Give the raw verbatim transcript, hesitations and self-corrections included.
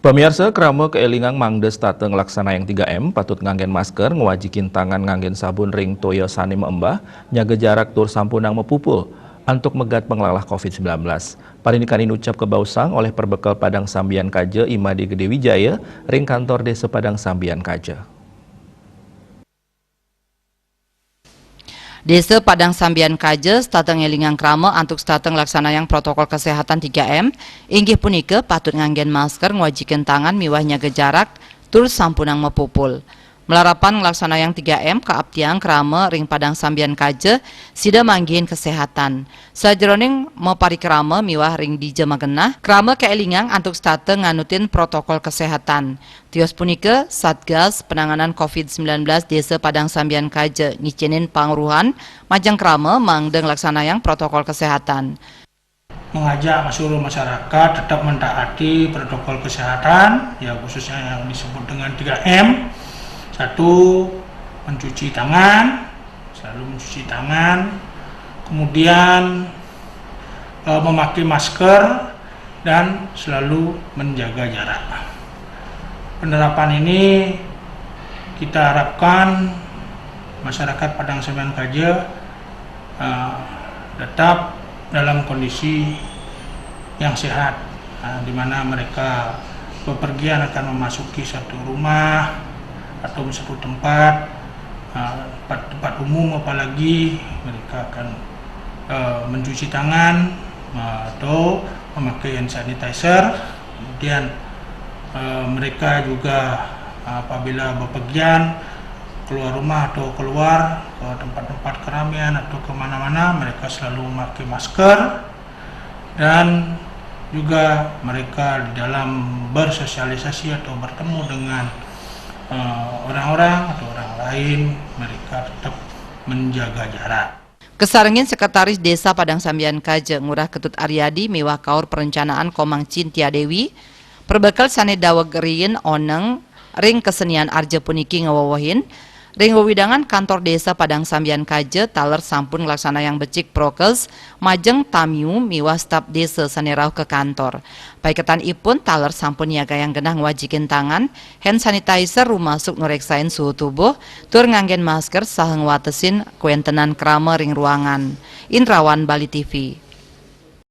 Pamiarsa, krama kaélingang mangda setata nglaksanayang tiga M, patut nganggén masker, ngwajikin tangan nganggén sabun ring toya sané maembah, nyaga jarak tur sampunang mapupul, antuk megat panglalah covid sembilan belas. Parindikan inucap kabaosang olih Perbekel Padang Sambian Kaja I Madé Gedé Wijaya ring kantor Désa Padang Sambian Kaja. Désa Padang Sambian Kaja setata ngélingang krama antuk setata nglaksanayang protokol kesehatan tiga M, inggih punika patut nganggén masker, ngwajikin tangan miwah nyaga jarak, tur sampunang mapupul. Malarapan nglaksanayang tiga M kaaptiang krama ring Padang Sambian Kaja sida manggihin kesehatan. Sajeroning maparikrama miwah ring dija magenah, krama kaélingang antuk setata nganutin protokol kesehatan. Tios punika, Satgas Penanganan covid sembilan belas Désa Padang Sambian Kaja ngicénin pangweruhan majeng krama mangda nglaksanayang protokol kesehatan. Mengajak seluruh masyarakat tetap mentaati protokol kesehatan, ya, khususnya yang disebut dengan tiga M. Satu, mencuci tangan, selalu mencuci tangan. Kemudian, eh, memakai masker dan selalu menjaga jarak. Penerapan ini kita harapkan masyarakat Padang Sambian Kaja, eh, tetap dalam kondisi yang sehat, eh, di mana mereka bepergian akan memasuki satu rumah atau satu tempat, eh, tempat, tempat umum, apalagi mereka akan, eh, mencuci tangan, eh, atau memakai hand sanitizer. Kemudian, eh, mereka juga, eh, apabila bepergian keluar rumah atau keluar ke tempat-tempat keramaian atau kemana-mana, mereka selalu memakai masker, dan juga mereka di dalam bersosialisasi atau bertemu dengan, eh, orang-orang atau orang lain, mereka tetap menjaga jarak. Kasarengin Sekretaris Désa Padang Sambian Kaja Ngurah Ketut Aryadi miwah Kaur Perencanaan Komang Cintia Dewi, perbekel sané daweg riin oneng ring kesenian arja puniki ngawewehin, ring wewidangan kantor Désa Padang Sambian Kaja taler sampun nglaksanayang becik prokes majeng tamiu miwah staf désa sané rauh ka kantor. Paiketan ipun taler sampun niagayang genah ngwajikin tangan, hand sanitizer rumasuk nureksain suhu tubuh, tur nganggén masker saha ngwatesin kawéntenan krama ring ruangan. Indrawan, Bali T V.